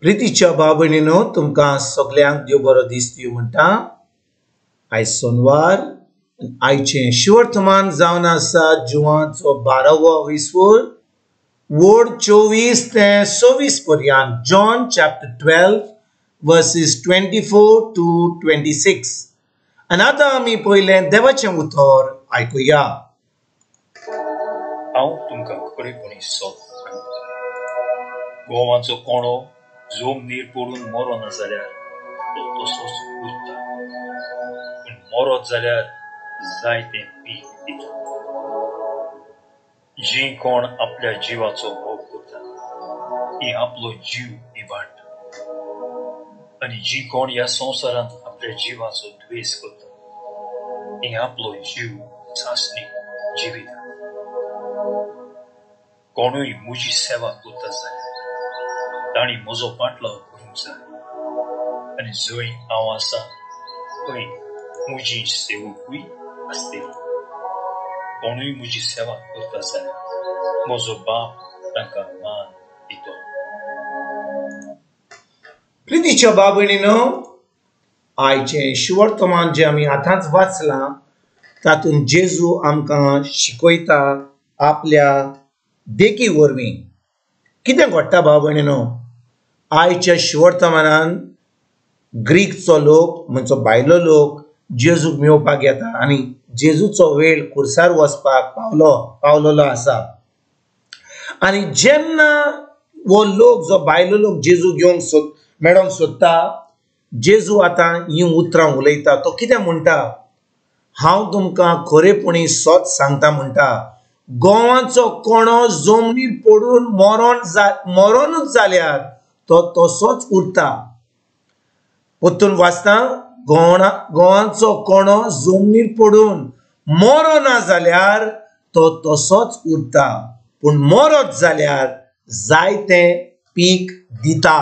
प्रितीच्या भाव भयणीनो, तुमकां सगल्यांक देव बरो दीस दिवं म्हणटा. आयज सोनवार, आयचें शिवर्तमान जावन आसा जुवाचो 12वो विसवूर, वोर्ड 24 ते 26 पर्यंत, John chapter 12 verses 24 to 26. आनी आतां आमी पयलें देवाचें उतर आयकुया. हांव तुमकां खरेपणी सोद सांगता, गोवाचो कोणो जमनीर पडून मरोना जाल्यार तो तसोच उरता, पूण मरत जाल्यार जायतें पीक दिता. जी कोण आपल्या जिवाचो मोग करता ती आपलो जीव इबाडटा, आनी जी कोण ह्या संवसारांत आपल्या जिवाचो द्वेस करता ती आपलो जीव सासणीक जिविता. कोणूय म्हजी सेवा करता जाल्यार तांणी म्हजो पाटलाव करूंक जाय, आनी जंय हांव आसा थंय म्हजी सेवकूय आसतली. कोणूय म्हजी सेवा करता जाल्यार म्हजो बाप तांकां मान दितलो. प्रितीच्या भाव भयणीनो, आयचें शिवर्तमान जें आमी आतांच वाचलां तातूंत जेजू आमकां शिकयता आपल्या देखी वरवीं. कितें घडटा भाव भयणीनो, आयच्या शिवर्तमानान ग्रीकचो लोक म्हणचो भायलो लोक जेजूक मेळपाक येता आनी जेजूचो वेळ कुर्सार वचपाक पावलोलो आसा. आनी जेन्ना हो लोक जो भायलो लोक जेजूक येवंक मेळोंक सोदता, जेजू आतां हीं उतरां उलयता. तो कितें म्हणटा, हांव तुमकां खरेपणी सत सांगता म्हणटा, गोवाचो कोणो जमनीर पडून मरोनूच जाल्यार तो तसोच उरता. परतून वाचता, गोवाचो कोणो जमनीर पडून मरोना जाल्यार तो तसोच उरता, पूण मरत जाल्यार जायतें पीक दिता.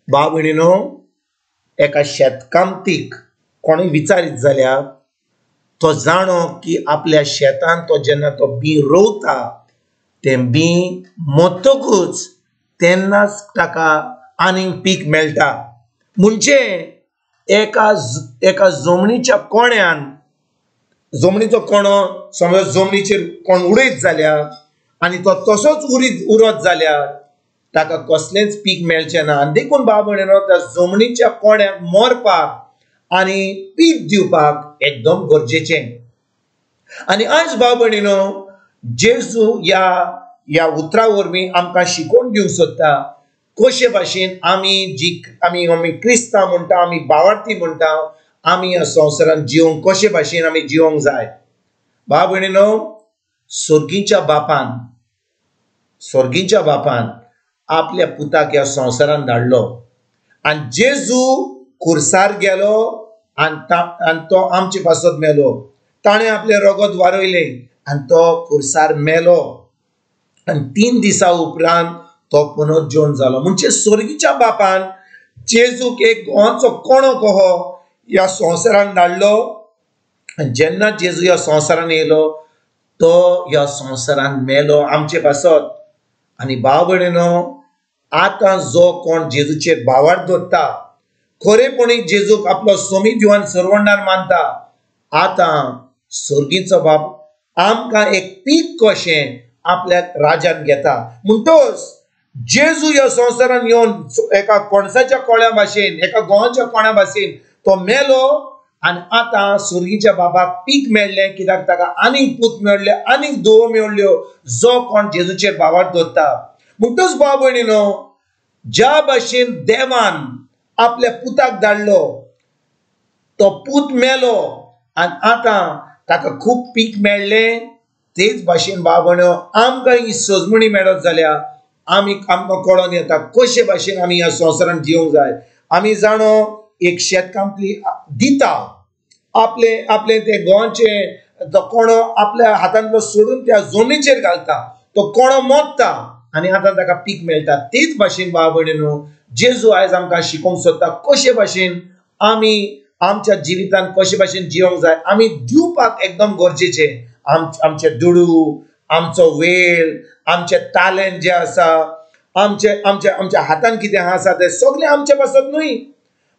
भाव भयणीनो, एका शेतकामतीक कोणूय विचारीत जाल्यार तो जाणो की आपल्या शेतान तो जेन्ना तो बीं रोवता तें बीं मरतकूच तेन्नाच ताका आनीक पीक मेळटा. म्हणजे एका एका जमनीच्या कोण्यान, जमनीचो कोणो समज जमनीचेर कोण उडयत जाल्यार आनी तो तसोच उरत जाल्यार ताका कसलेंच पीक मेळचें ना. आनी देखून भाव भयणीनो, त्या जमनीच्या कोण्याक मरपाक आनी पीक दिवपाक एकदम गरजेचें. आनी आयज भाव भयणीनो, जेजू ह्या ह्या उतरा वरवीं आमकां शिकोवन दिवंक सोदता कशे भाशेन आमी जी आमी आमी क्रिस्तांव म्हणटा, आमी भावार्थी म्हणटा, आमी ह्या संवसारांत जिवंक कशे भाशेन आमी जिवंक जाय. भाव भयणीनो, सर्गीच्या बापान आपल्या पुताक ह्या संवसारांत धाडलो आनी जेजू कुर्सार गेलो आनी तो आमचे पासत मेलो. ताणें आपलें रगत वारयलें आनी तो कुर्सार मेलो आनी 3 दिसां उपरांत तो पुनर्जीवन जालो. म्हणजे स्वर्गीच्या बापान जेजूक एक गोवाचो कोणो कहो ह्या संवसारांत धाडलो आनी जेन्ना जेजू ह्या संवसारांत येयलो तो ह्या संवसारांत मेलो आमचे पासत. आनी भाव भयणीनो, आतां जो कोण जेजूचेर भावार्थ दवरता, खरेपणी जेजूक आपलो सोमी दिवन सरवंडार मानता, आतां सर्गीचो बाप आमकां एक पीक कशें आपल्या राजान घेता. म्हणटच जेजू ह्या संवसारान येवन एका कोणसाच्या कोळ्या भाशेन, एका गोवाच्या कोण्या भाशेन तो मेलो आनी आतां सर्गीच्या बाबाक पीक मेळ्ळें, कित्याक ताका आनीक पूत मेळ्ळे, आनीक धुवो मेळ्ळ्यो, जो कोण जेजूचेर भावार्थ दवरता. म्हणटच भाव भयणीनो, ज्या भाशेन देवान आपल्या पुताक धाडलो, तो पूत मेलो आनी आतां ताका खूब पीक मेळ्ळें, तेच भाशेन भाव भयणीनो आमकां ही सजमणी मेळत जाल्यार आमी आमकां कळोन येता कशे भाशेन आमी ह्या संवसारांत जिवंक जाय. आमी जाणो एक शेतकामती दिता आपले आपले ते गोवाचे तो कोणो आपल्या हातांतलो सोडून त्या जमनीचेर घालता, तो कोणो मोडटा आनी आतां ताका पीक मेळटा. तेच भाशेन भाव भयणीनो, जेजू आयज आमकां शिकोवंक सोदता कशे भाशेन आमी आमच्या जिवितांत कशे भाशेन जिवंक जाय. आमी दिवपाक एकदम गरजेचें, आमचे दुडू, आमचो वेळ, आमचें तालेंत जें आसा, आमचे आमच्या आमच्या हातान कितें आसा तें सगळें आमचे पासत न्हय.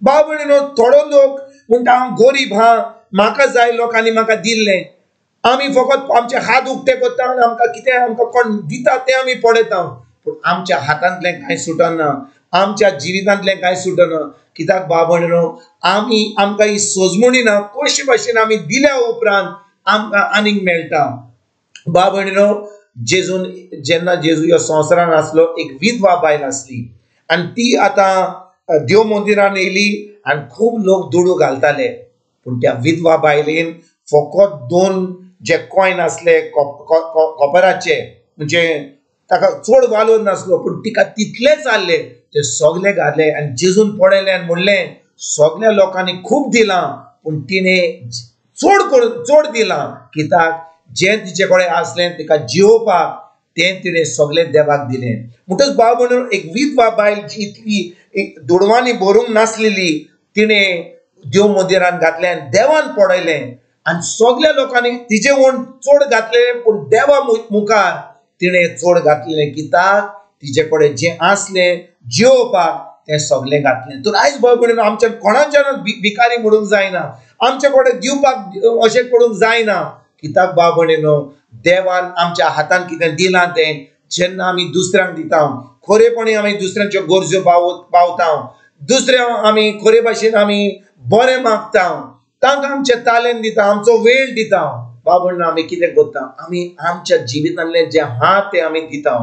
भाव भयणीनो, थोडो लोक म्हणटा हांव गरीब हा, म्हाका जाय लोकांनी म्हाका दिल्लें. आमी फकत आमचे हात उक्ते करता आनी आमकां कितें आमकां कोण दिता तें आमी पळयता, पूण आमच्या हातांतलें कांय सुटना, आमच्या जिवितांतलें कांय सुटना. कित्याक भाव भयणीनो, आमी आमकां ही सोजमणी ना कशे भाशेन आमी दिल्या उपरांत आमकां आनीक मेळटा. भाव भयणीनो, जेजून जेन्ना जेजू ह्या संवसारान आसलो, एक विधवा बायल आसली आनी ती आतां देव मंदिरान येयली आनी खूब लोक दुडू घालताले, पूण त्या विधवा बायलेन फकत 2 जे कॉयन आसले कॉपराचे, म्हणजे ताका चड वालोर नासलो, पूण तिका तितलेच आसले ते सगळे घाले. आनी जेजून पळयलें आनी म्हणलें, सगळ्या लोकांनी खूब दिलां पूण तिणें चड करून चड दिलां, कित्याक जें तिचे कडेन आसलें तिका जिवोवपाक तें तिणें सगळें देवाक दिलें. म्हणटच भाव भयणीनो, एक विधवा बायल जी इतली दुडवांनी भरूंक नासलेली, तिणें देव मंदिरान घातलें आनी देवान पळयलें आनी सगळ्या लोकांनी तिजे वण चड घातलें, पूण देवा मुखार तिणें चड घातलें, कित्याक तिजे कडेन जें आसलें जिवोवपाक तें सगळें घातलें. तर आयज भाव भयणीनो, आमच्या कोणाच्यान भिकारी म्हणूंक जायना, आमचे कडेन दिवपाक अशें करूंक जायना, कित्याक भाव भयणीनो, देवान आमच्या हातान कितें दिलां तें जेन्ना आमी दुसऱ्यांक दिता, खरेपणी आमी दुसऱ्यांच्यो गरज्यो पावता, दुसऱ्या आमी खरे भाशेन आमी बरें मागता, तांकां आमचें तालेंत दिता, आमचो वेळ दिता. भाव भयणीनो, आमी कितें करता, आमी आमच्या जिवितांतलें जें आहा तें आमी दिता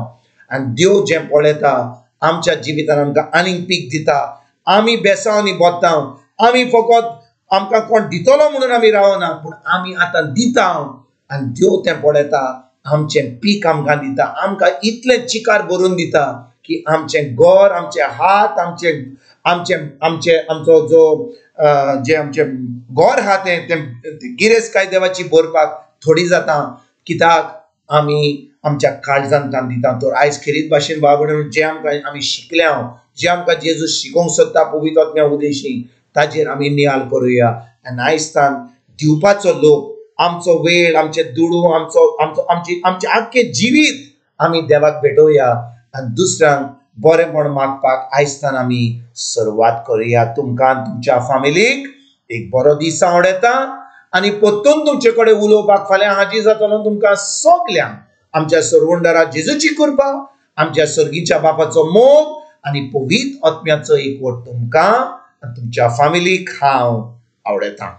आनी देव जें पळयता आमच्या जिवितान आमकां आनीक पीक दिता. आमी बेसांवांनी बसता, आमी फकत आमकां कोण दितलो म्हणून आमी रावना, पूण आमी आतां दिता आनी देव तें पळयता, आमचें पीक आमकां दिता, आमकां इतलें चिकार भरून दिता की आमचें घर, आमचे हात, आमचे आमचे आमचे आमचो जो जे आमचें घर आहा तें तें गिरेस्तकाय देवाची भरपाक थोडी जाता, कित्याक आमी आमच्या काळजांतल्यान दिता. तर आयज खेरीत भाशेन भाव भयणीनो, जें आमकां आमी शिकल्या, जें आमकां जेजू शिकोवंक सोदता पवित्र आत्म्या उदेशी, ताजेर आमी नियाळ करुया. आनी आयजतान दिवपाचो लोक, आमचो वेळ, आमचे दुडू, आमचो आमचो आमची आमचें आख्खें जिवीत आमी देवाक भेटोवया आनी दुसऱ्यांक बरेंपण मागपाक आयजतान आमी सुरवात करुया. तुमकां तुमच्या फामिलीक एक बरो दीस आवडटा आनी परतून तुमचे कडेन उलोवपाक फाल्यां हाजीर जातलो. तुमकां सगल्यांक आमच्या सरवंडरा जेजूची कृपा, आमच्या सर्गीच्या बापाचो मोग आनी पवित्र आत्म्याचो एकवट तुमकां आनी तुमच्या फामिलीक हांव आवडटा.